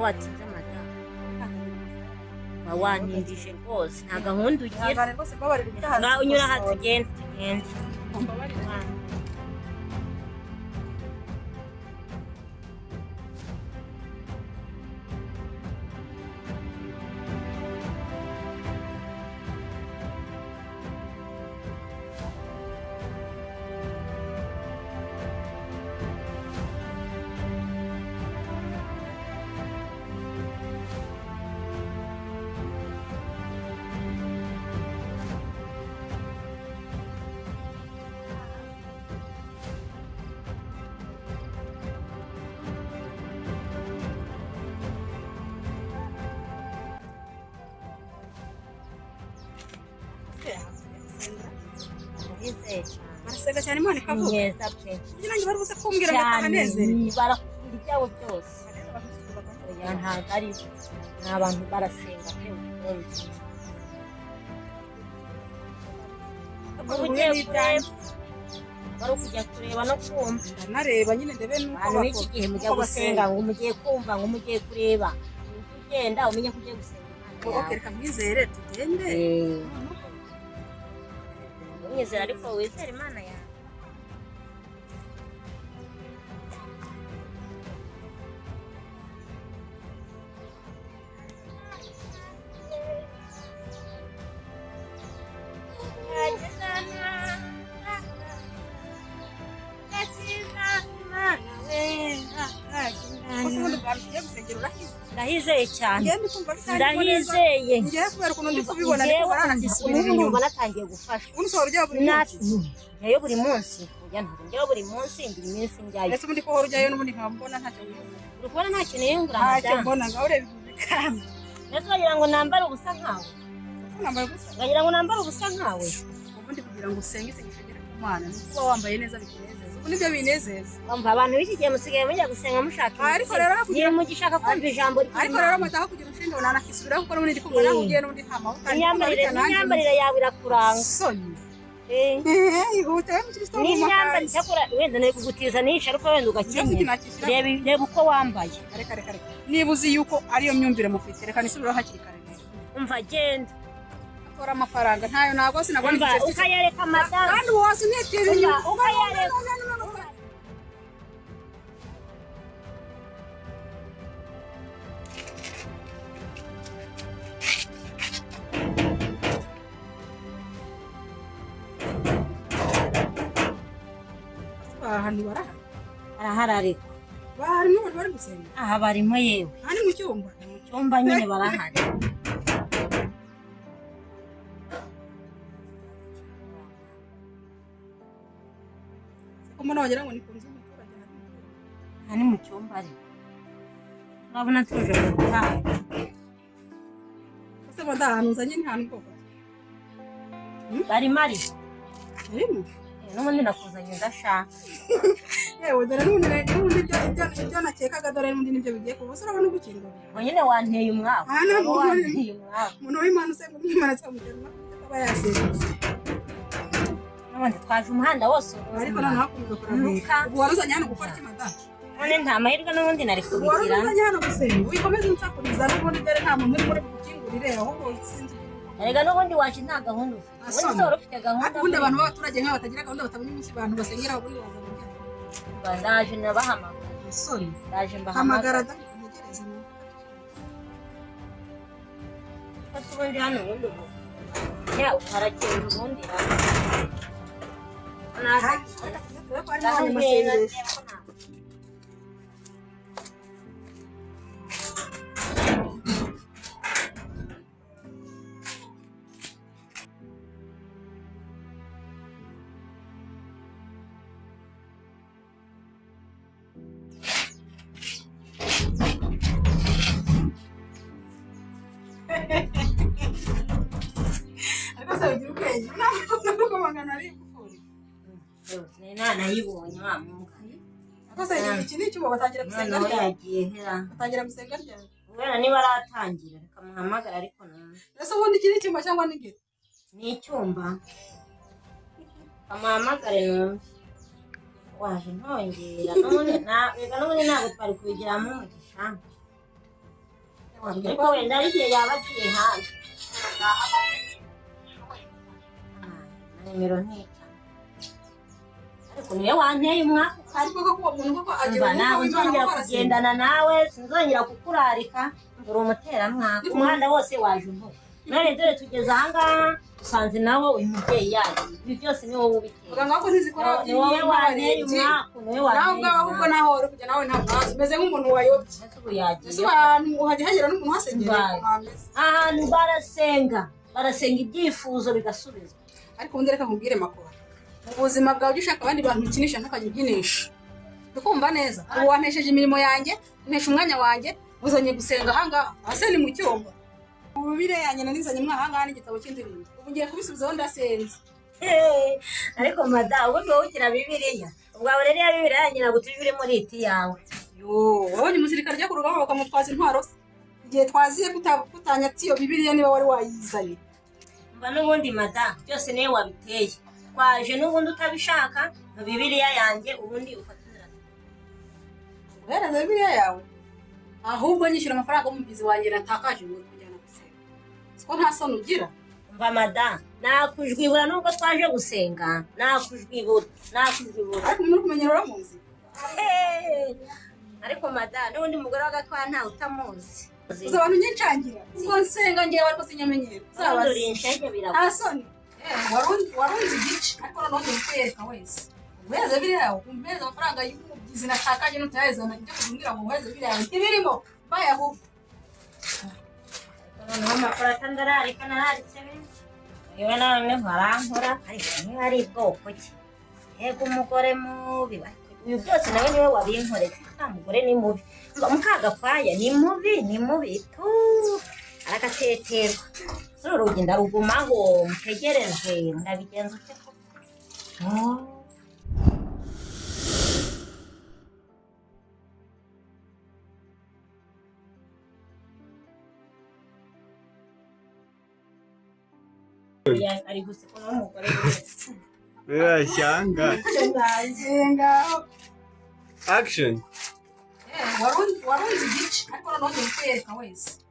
Ko watinze madamu, uba wantindije rwose, nta gahunda ugira. Ihangane rwose, mbabarira ibyaha. Ngaho unyura aha, tugende, tugende. Mbabarira. Ndizeye cyane. Barasenga cyane, Imana Ni ikavuga. heza pe. Ibyo nanjye bari buze kumbwira ngo Cyane. anezerewe. Barakubwira ibyabo byose. Oya, ntabwo ari bo, ni abantu barasenga pe. Ubundi uba ugiye kureba, wari ukujya kureba no kumva. Ndanareba nyine, ndebe nuko Abantu b'iki gihe mujya uko gusenga basenga. ngo mugiye kumva, ngo mugiye kureba. Ujye ugenda umenye ko ugiye gusenga Imana Ok, yawe. reka nkwizere tugende. Umwizera ariko wizere Imana yawe. Ko se ubundi bwa tugiye gusengera urahize? Ndahizeye cyane. Ngewe ndi kumva bitangiye neza. Ndahizeye. Ngewe kubera ukuntu ndi kubibona, ndi Njyewe kubona nangisubira ubu inyuma. numva natangiye gufashwa. Ubundi usohora ujyayo buri munsi? Njyayo buri munsi? Oya, ntabwo njyayo buri munsi, ngira iminsi njyayo. Ndetse ubundi ko uhora ujyayo, n'ubundi nkaba mbona ntacyo wiyungura. Uri kubona nta kintu yiyungura? Ntacyo Madamu. mbona. Ngaho ureba ibintu bikamba. Ndetse wagira ngo nambare ubusa nkawe. Nambaye ubusa? Wagira ngo nambare ubusa nkawe. Ubundi kugira ngo usenge isengesho rigere ku Mana ni ukuba wambaye neza bikunezeza. Ubu nibyo binezeza. Umva, abantu b'iki gihe musigaye mujya gusenga mushaka Ariko rero niba mugishaka kumva ijambo ariko rero madaha kugira umushinga nanakisubiraho, kuko n'ubundi ndi kumva naho ugiye n'ubundi nta mavuta, ndi kumva Imyambarire bitanangiye. N'imyambarire yawe irakuranga. Soni. Ihute we mukristo wo mu N'imyambarire makanzu. Icyakora wenda nari kugutiza n'isharupe, wenda ugakenyera. Nakishyira. Reba, reba uko wambaye. Reka, reka, reka, niba uzi yuko ariyo myumvire mufite, reka nisubiraho hakiri kare rero. Umva, genda. Atora amafaranga ntayo, ntabwo sinabona Umva, igiceri. ukayareka madamu. Kandi wose untitira Umva, inyuma. ukayareka. Ahantu barahari? Arahari ariko. Harimo abantu bari gusenga? Aha barimo yewe. Aha ni mu cyumba? Mu cyumba nyine barahari. Ko mbona wagira ngo ni ku nzu y'umuturage, hari umuturage. Aha ni mu cyumba, ariko urabona tuje mu butayu. Ese mada, ahantu nzanye ni ahantu bwoko ki? Barimo ariko. Harimo. N'ubundi nakuzanye udashaka. Yewe, dore n'ubundi ibyo nakekaga, dore n'ubundi nibyo bigiye kuba. Ubu urabona ugukingurira. Ngo nyine wanteye umwaku. Aha ntabwo Wanteye umwaku. Umuntu w'Imana usenga, Imana azamutera umwaku, aba yasenze. N'ubundi twaje umuhanda wose ubu. Ariko noneho hakunze kurabika. Nuka. Ubu waruzanye hano gukora iki, madamu? None nta mahirwe n'ubundi nari Ubu wari kubigira. uzanye hano gusenga, wikomeze unsakuriza n'ubundi, dore nta muntu uri muri bugukingurire, ahubwo sinzi. Erega n'ubundi waje nta gahunda ufite. Ubundi Asoma. se wari ufite gahunda? Ariko ubundi abantu b'abaturage nk'aba batagira gahunda, batabona umunsi abantu basengera, ubundi baza mu Ndaje nabahamagara. Isoni. Ndaje Hamagara mbahamagara. da, ntegereze. Fata ubundi hano, ubundi ubu ya harakinze ubundi. Dore ko harimo abanyamasengesho. Ariko se ugira ubwenge, ntabwo magana ari igufuri. Nayibonye wa mwuka. Ariko se iki ni icyuma? Batangira gusenga Noneho ryari? yagiye hera. Batangira gusenga ryari? Kubera niba aratangira, reka muhamagara ariko numve. Ese ubundi iki ni icyuma cyangwa ni gito? Ni icyumba, kamuhamagare numve. Waje ntongera n'ubundi, reka n'ubundi ntabwo twari kubigiramo umugisha. Wambwiye Ariko ko wenda hari igihe yaba agiye hanze. Ah, nimero ntica, ariko niwe wanteye umwaka ukari. Si koko ko uwo muntu koko agira Umva, umwuka ntabwo w'Imana nzongera kuko arasenga? kugendana nawe, sinzongera kukurarika. Uri umuteramwaka, umuhanda wose waje umvuga. None dore tugeze ahangaha, usanze nawe uyu mubyeyi yagiye. Ibi byose ni wowe ubiteye. Muganga wako ntizikora. Ni wowe wanteye umwaku, ni wowe Nawe wanteye ubwawe ahubwo umwaku. naho wari kujya nawe ntabwo wazi, umeze nk'umuntu wayobye. Ese ubu yagiye? Ese ahantu uhajya hagera n'umuntu uhasengera? Mbaye. Ukuntu hameze. Ahantu barasenga, barasenga, ibyifuzo bigasubizwa. Ariko ubundi reka nkubwire, Makuru, mu buzima bwawe ujye ushaka abandi bantu ukinisha, ntukajya ubyinisha. Ukumva neza, ubu wantesheje imirimo yanjye, untesha umwanya wanjye, uzanye gusenga ahangaha hase ni mu cyumba. Ubu Bibiliya yanjye nanizanye mwahangaha n'igitabo cy'indirimbo, ubu ngiye kubisubizaho ndasenze. Ariko madamu, ubundi wowe ugira Bibiliya ubwawe rero? Iya Bibiliya yanjye ntabwo tujya uri muri iti yawe. Yo, wabonye umusirikare ujya ku rugamba bakamutwaza intwaro se? Igihe twaziye kutanyatse iyo Bibiliya niba wari wayizanye. Mba n'ubundi madamu, byose niwe wabiteye. Twaje n'ubundi utabishaka nka Bibiliya yanjye, ubundi ufata inzira. Guhereza Bibiliya yawe? Ahubwo nyishyura amafaranga y'umubyizi wanjye natakaje ngo kujyana gusenga. Siko nta soni ugira? Mva madamu, nakujwibura nubwo twaje gusenga, nakujwibura, nakujwibura. Ariko umuntu uri kumenyera uramuzi. Hey! Ariko madamu, n'ubundi mugore w'agakwaya ntawe utamuzi. Uzi abantu nyicangira ubwo nsenga ngewe, ariko sinyamenyera. Ubundi uri inshege biragwa. Nta soni. Warunze igice, ariko noneho ngiye kukwereka wese. Uhereza Bibiliya yawe, umpereza amafaranga y'umubyizi natakaje. Nutayazana, ibyo kumbwira ngo uhereze Bibiliya yawe ntibirimo bayahuka. Noneho amakuru atandararika, nararitse benshi yewe noneho arankora. Ariko niba ari bwoko ki? Yego, umugore mubi. Ariko uyu byose nawe niwe wabinkoreye. Nta mugore ni mubi. Mukagakwaya ni mubi, ni mubi tu, aragateterwa. Uru rugi ndarugumaho mutegereze, ndabigenza ute koko? Oh. Ari guseka n'umugore. Birashyanga. Senga. Action. Warunze igice, ariko noneho ngiye kukwereka wese.